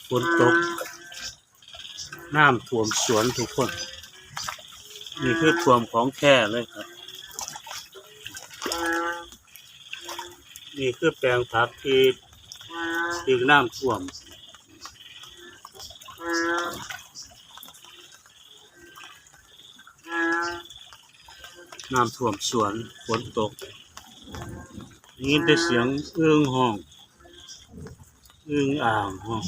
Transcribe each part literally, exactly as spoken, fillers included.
ฝนตก น้ำท่วมสวนทุกคน นี่คือท่วมของแท้เลยครับ นี่คือแปลงผักที่ถูกน้ำท่วม น้ำท่วมสวน ฝนตก ได้ยินแต่เสียงอึ่งฮ้อง อึ่งอ่างฮ้อง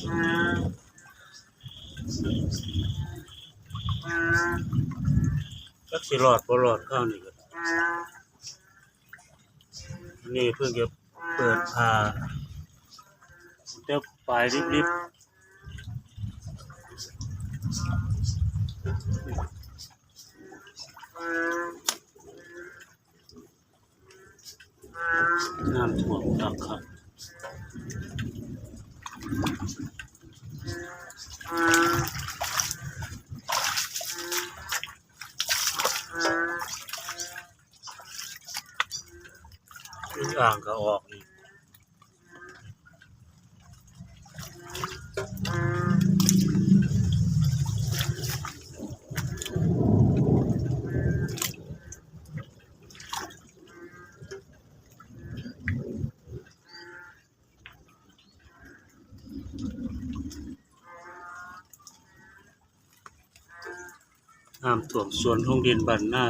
จักสิรอดบ่รอดคราวนี้ก็ นี่เพิ่งจะเปิดผ่า แต่ปลายริบๆ น้ำท่วมคักครับ อึ่งอ่างก็ออกอีก น้ำท่วมสวนโฮงเรียนบ้านนา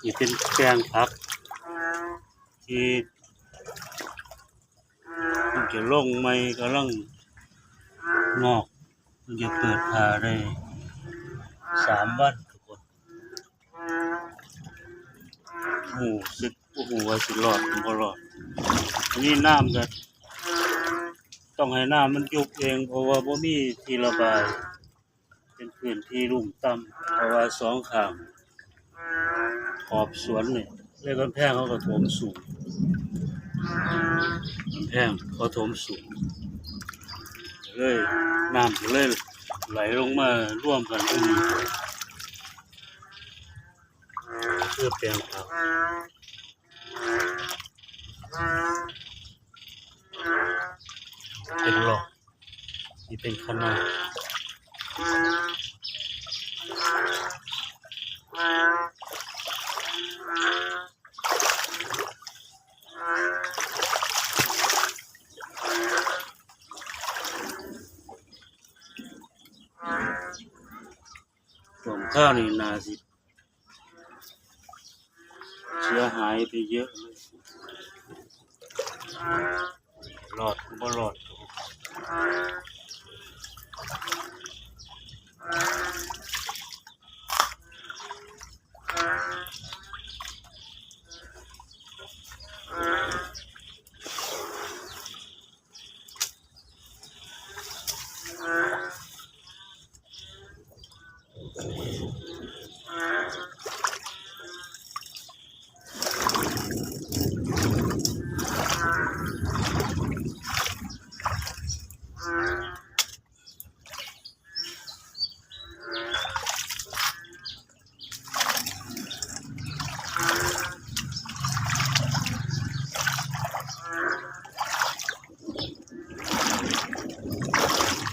นี่เป็นแปลงผัก ที่เพิ่งจะลงใหม่ กำลังงอก เพิ่งจะเปิดผ่าได้สามวันทุกคน ฮู้สึก บ่ฮู้ว่าสิรอดหรือบ่รอด อันนี้น้ำก็ต้องให้น้ำมันยุบเอง เพราะว่าบ่มีที่ระบาย เป็นพื้นที่ลุ่มต่ำ เพราะว่าสองข้างขอบสวนนี่ เลยกำแพงเขาก็ถมสูง กำแพงเขาถมสูง เลย น้ำก็เลยไหลลงมารวมกันตรงนี้ เพื่อแปลงผัก เป็นหลอก นี่เป็นคณะ ท่วมข้าวนี่น่าสิ เสียหายไปเยอะเลย รอดก็บ่รอด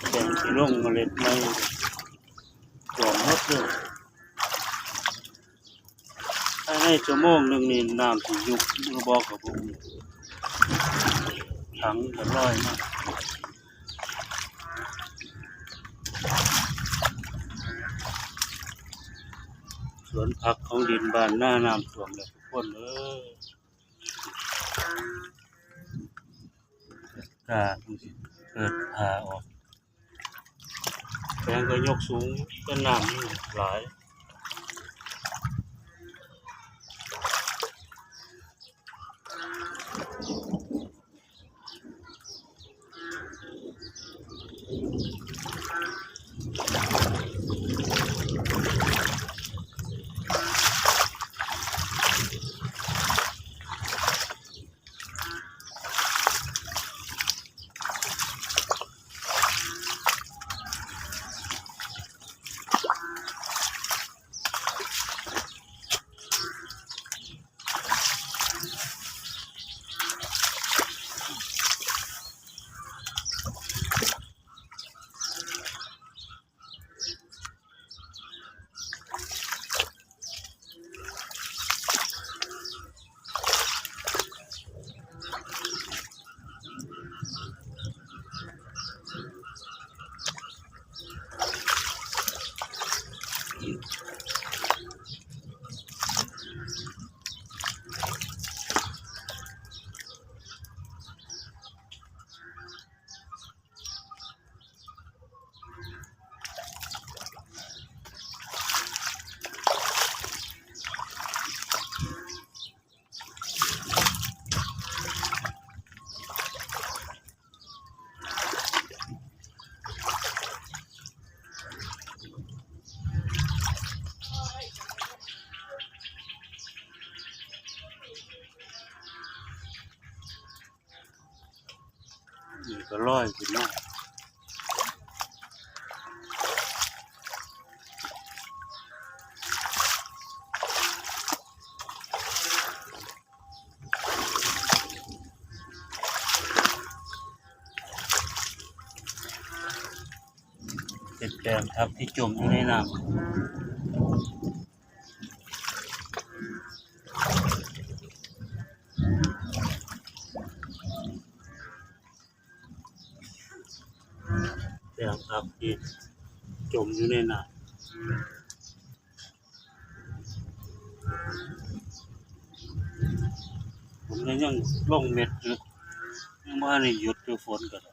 แปลงที่ลงเมล็ดใหม่ ท่วมหมดเลย ภายในชั่วโมงหนึ่งนี่น้ำสิยุบหรือบ่ก็บ่ฮู้ ถังก็ลอยมา สวนผักของดินบ้านนาน้ำท่วมแล้วทุกคนเอ้ย กล้าเพิ่งสิเปิดผ่าออก แปลงก็ยกสูง ก็น้ำมันหลาย แปลงที่ลงเมล็ดใหม่ นี่ก็ลอยขึ้นมา เป็นแปลงผักที่จมอยู่ในน้ำ แปลงผักที่จมอยู่ในน้ำ ฝนก็ยังลงเม็ดอยู่ ยังบ่ทันได้หยุดอยู่ ฝนก็ได้